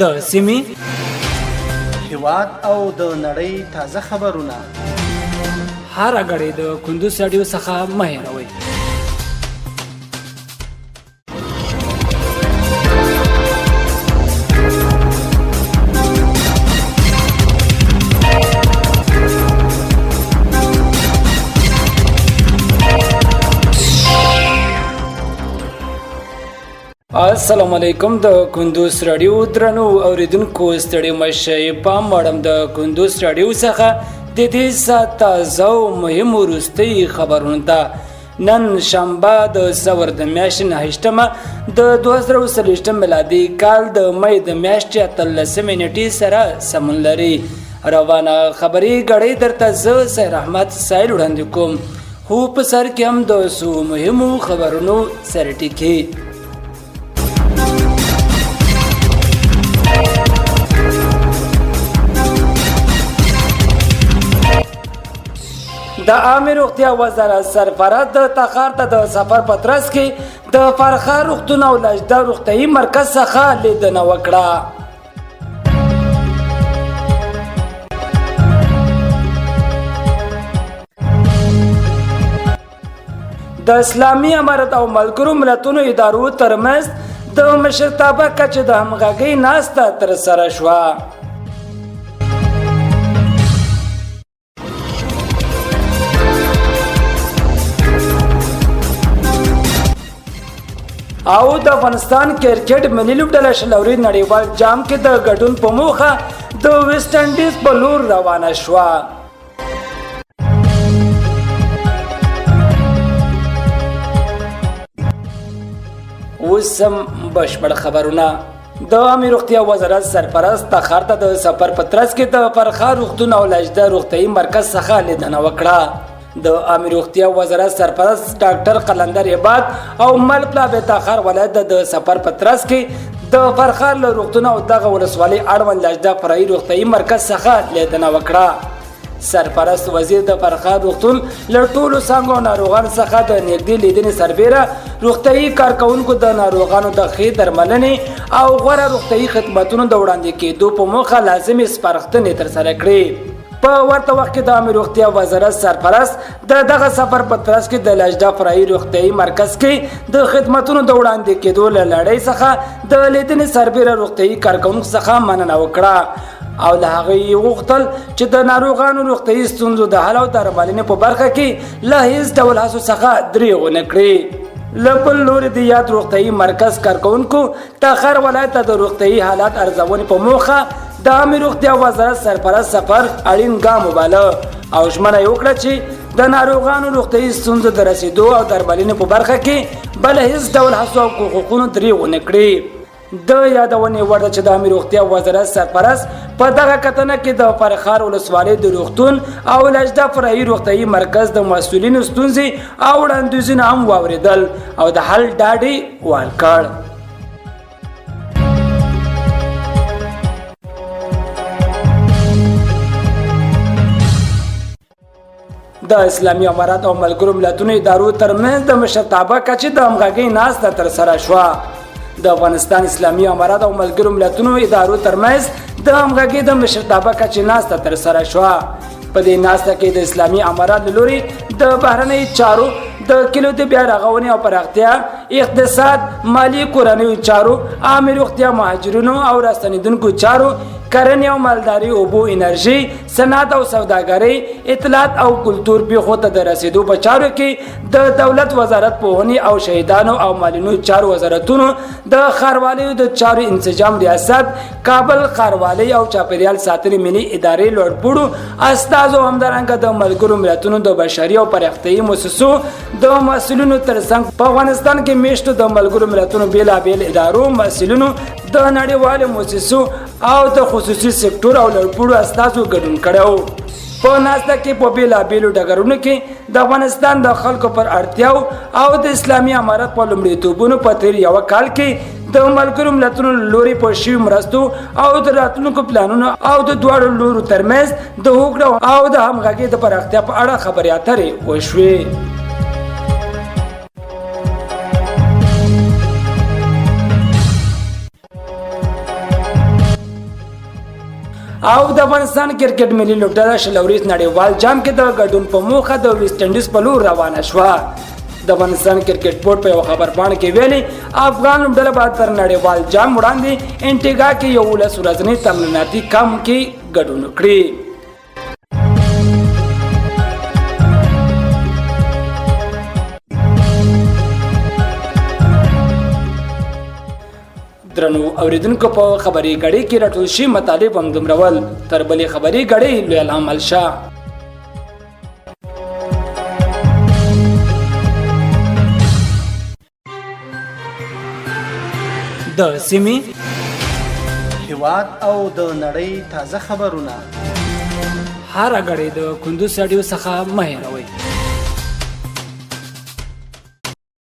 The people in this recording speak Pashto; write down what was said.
د سیمې، هیواد او د نړۍ تازه خبرونه هره ګړۍ د کندوز راډیو څخه مه هېروئ. السلام علیکم د کندوز راډیو درنو اوریدونکو، ستړي مشه. پام اړم د کندوز راډیو څخه د دې ساعت تازه او مهم وروستي خبرونه ته. نن شنبه د ثور د میاشتې 29مه د 2024 میلادي کال د مې د میاشتې 18مې نیټې سره سمون لري. روانه خبري ګړۍ درته زه سیر احمد سایل وړاندې کوم، خو په سر کې هم د څو مهمو خبرونو سرټکي. د عامې روغتیا وزارت سرپرست د تخار ته د سفر په ترڅ کې د فرخار روغتون او لجده روغتیايي مرکز څخه لیدنه وکړه. د اسلامي امارت او ملګرو ملتونو ادارو ترمنځ د مشرتابه کچې د همغږۍ ناسته ترسره شوه. او د افغانستان کرکټ ملي لوبډله 20 اوریز نړیوال جام کې د ګډون په موخه د ویسټ انډیز په لور روانه شوه. اوس هم بشپړ خبرونه. د عامې روغتیا وزارت سرپرست تخار ته د سفر په ترڅ کې د فرخار روغتون او لجده روغتیايي مرکز څخه لیدنه وکړه. د عامې روغتیا وزارت سرپرست ډاکټر قلندر عباد او مل پلاوی تخار ولایت د سفر په ترڅ کې د فرخار له روغتون او دغه ولسوالۍ اړوند لجده فرعي روغتیايي مرکز څخه لیدنه وکړه. سرپرست وزیر د فرخار روغتون له ټولو څانګو او ناروغانو څخه د نږدې لیدنې سربېره روغتیايي کارکوونکو د ناروغانو د ښې درملنې او غوره روغتیايي خدمتونو د وړاندې کېدو په موخه لازمې سپارښتنې ترسره کړې. په ورته وخت کې د عامې روغتیا وزارت سرپرست د دغه سفر په ترڅ کې د لجده فرعي روغتیايي مرکز کې د خدمتونو د وړاندې کېدو له لړۍ څخه د لیدنې سربېره روغتیايي کارکوونکو څخه مننه وکړه او له هغه یې وغوښتل چې د ناروغانو روغتیايي ستونزو د حل او درملنې په برخه کې له هیڅ ډول هڅو څخه دریغ ونه کړي. له بل لوري د یاد روغتیايي مرکز کارکوونکو تخار ولایت ته د روغتیايي حالات ارزونې په موخه د عامې روغتیا وزارت سرپرست سفر اړین ګام وباله او ژمنه یې وکړه چې د ناروغانو روغتیايي ستونزو د رسېدو او درملنې په برخه کې بل هیڅ ډول هڅو او کوښښونو دریغ ونه کړي. د یادونې وړ ده چې د عامې روغتیا وزارت سرپرست په دغه کتنه کې د فرخار ولسوالۍ د روغتون او لجده فرعي روغتیايي مرکز د مسؤلینو ستونزې او وړاندیزونه هم واورېدل او د حل ډاډ یې ورکړ. د اسلامي امارت او ملګرو ملتونو ادارو ترمنځ د مشرتابه کچې د همغږۍ ناسته ترسره شوه. د افغانستان اسلامي امارت او ملګرو ملتونو ادارو ترمنځ د همغږۍ د مشرتابه کچې ناسته ترسره شوه. په دې ناسته کې د اسلامي امارت له لوري د بهرنیو چارو، د کلیو د بیا رغونې او پراختیا، اقتصاد، مالي، کورنیو چارو، عامې روغتیا، مهاجرینو او راستنېدونکو چارو، کرنې او مالدارۍ، اوبو، انرژۍ، صنعت او سوداګرۍ، اطلاعات او کلتور پیښو ته د رسیدو په چارو کې د دولت وزارت، پوهنې او شهیدانو او معلولینو چارو وزارتونو، د ښاروالیو د چارو انسجام ریاست، کابل ښاروالۍ او چاپیریال ساتنې ملي ادارې لوړپوړو استازو، همدارنګه د ملګرو ملتونو د بشري او پراختیايي موسسو د مسؤلینو ترڅنګ په افغانستان کې میشتو د ملګرو ملتونو بېلابېل ادارو مسؤلینو، د نړیوالو موسسو او د خصوصي سکتور او لوړپوړو استازو ګډون کړی و. په ناسته کې په بېلابېلو ډګرونو کې د افغانستان د خلکو پر اړتیاو او د اسلامي امارت په لومړیتوبونو، په تېر یوه کال کې د ملګرو ملتونو له لوري په شوي مرستو او د راتلونکو پلانونو او د دواړو لورو ترمنځ د هوکړه او د همغږۍ د پراختیا په اړه خبرې اترې وشوې. او د افغانستان کرکټ ملي لوبډله 20 اوریز نړیوال جام کې د ګډون په موخه د ویسټ انډیز په لور روانه شوه. د افغانستان کرکټ بورډ په یو خبرپاڼه کې ویلي، افغان لوبډله به تر نړیوال جام وړاندې انټیګا کې 11 ورځنی تمریناتي کمپ کې ګډون وکړي. درنو اوریدونکو، په خبري غړي کې راټول شي مطالب هم دومره ول. تر بلې خبري غړي لوی العمل شه. د سیمې، هیواد او د نړۍ تازه خبرونه هره ګړۍ د کندوز راډیو څخه مه هېروئ.